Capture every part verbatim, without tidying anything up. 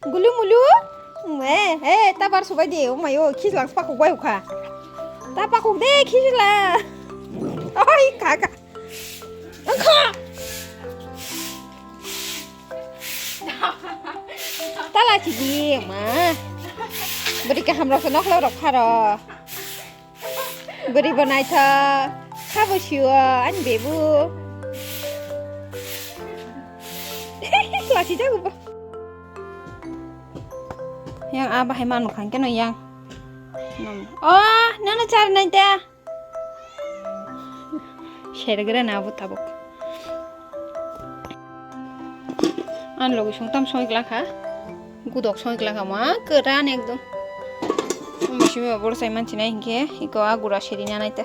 Gulu mulu. Eh, eh, ta bar subai di. Oh my, oh, khis lang pakuk bai ukha. Ta pakuk de, khis la. Oi, kaka. Angkha. Tala chidi, ma. Beri kaham rok nok rok pharo. Bwrwi bo naithok, kha bo sio, ani bebu. Lachijak bo. Yang a bahai manu khan keno yang. Oh, nana char nai ta. Sergra na bo tabuk. Ani logi songtam soi glakha. Gudok soi glakha ma kwran ekdom. Omo simi ba boro sai manchi nai hinkhe iko a gura seri na nai ta.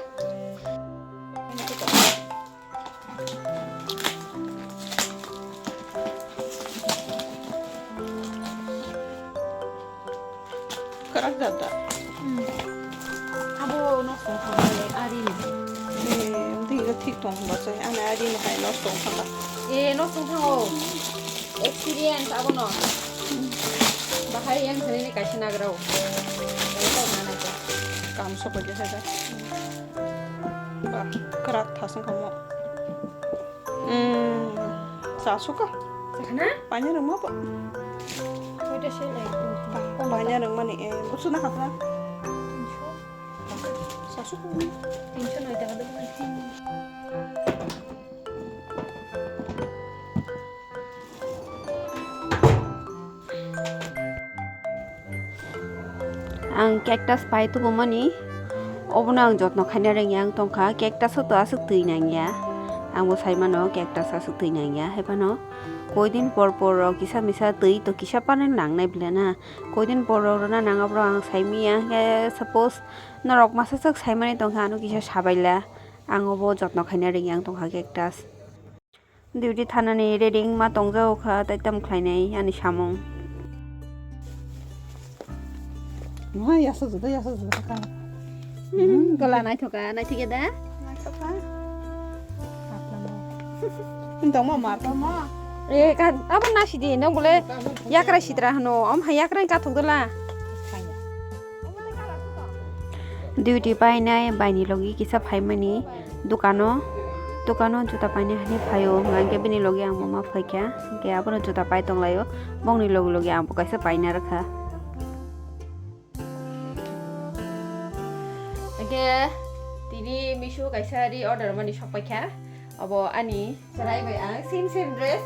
Kwrak jat da. Hmm. Abo nosto wngkha bai ari ni. Eh, wngtwi khe thik tong ba se, ani ari ni hai nosto wngkha ba. Eh, nosto wngkha o. Experience abono. Bahai yang thani ni kaisa nagra o. Eko mana ko. Kam sokoi khe kha da. Ba, kwrak thas wngkha mo. Hmm, sa suka. Sakana? Panya rwma ba. Oita se lai. Panya rwma ni, eh, busu na khasna. Sa suka. Tinsho noi taka dwbwk. Ang cactus pai tubumani, obono ang jotno khaina rwngya wng tongkha. Cactus o to aswk twi nangya, ang bo sai mano cactus aswk twi nangya, hai phano koi din por por rok kisa misa twi to kisa panani nangnai bwle na, koi din por rok rwna nang, aborok ang sai manya. Hwnkhe suppose norok masa swk sai mani tongkha, ano kisa sabaila, ang obo jotno khaina rwngya wng tongkha cactus. Duty thanani ready wngma tongjago kha, tai tamo khlainai ani samung. Nwa yasa juda, yasa juda kha. Hmm, gola naithoka, naithokya da? Naithoka. Tongma mar tongma. Eh, ka, abo nasidi, nang bole yakra sitra hano, om hai yakra kathok dola. Duty painai baini logi kisa phaimani dukano, dukano juta painai hani phaio, hwnkhe bini logi ang bo ma phaikha, hwnkhe abono juta pai tonglaio, bongni logi logi ang bo kaisa paina rwkha. Hwnkhe tini Meesho kaisa ri order mani sokpaikha, abo ani Chwrai bai ang same same dress.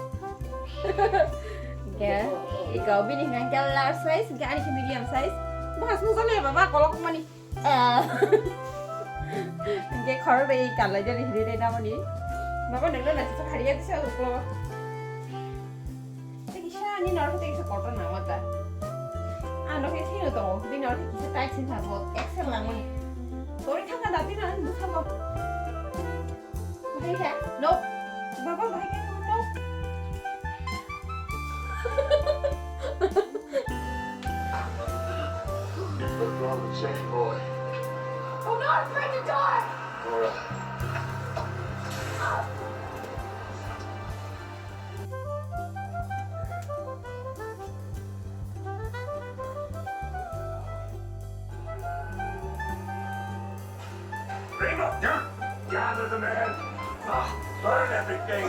Hwnkhe iko bini hwnkhe large size, hwnkhe ani khe medium size. Bwkha sung jani baba kolok mani. Ah. Hwnkhe khorok bai kalai jani hiri dai namani. Baba nangno naisasa khariya disa uko. Tei kisa ani norok tei kisa kotor nangma ta. Ano khe thino tongo, bini norok kisa tight sin thangbo, X L nangmani. Tori thangka dati na, bwskango. Bahai khe, no. Baba, bahai khe, no. What's wrong with Jackie boy? Oh no, I'm pregnant, door! Nora. Bring up, dude! Gather the men! Ah, learn everything!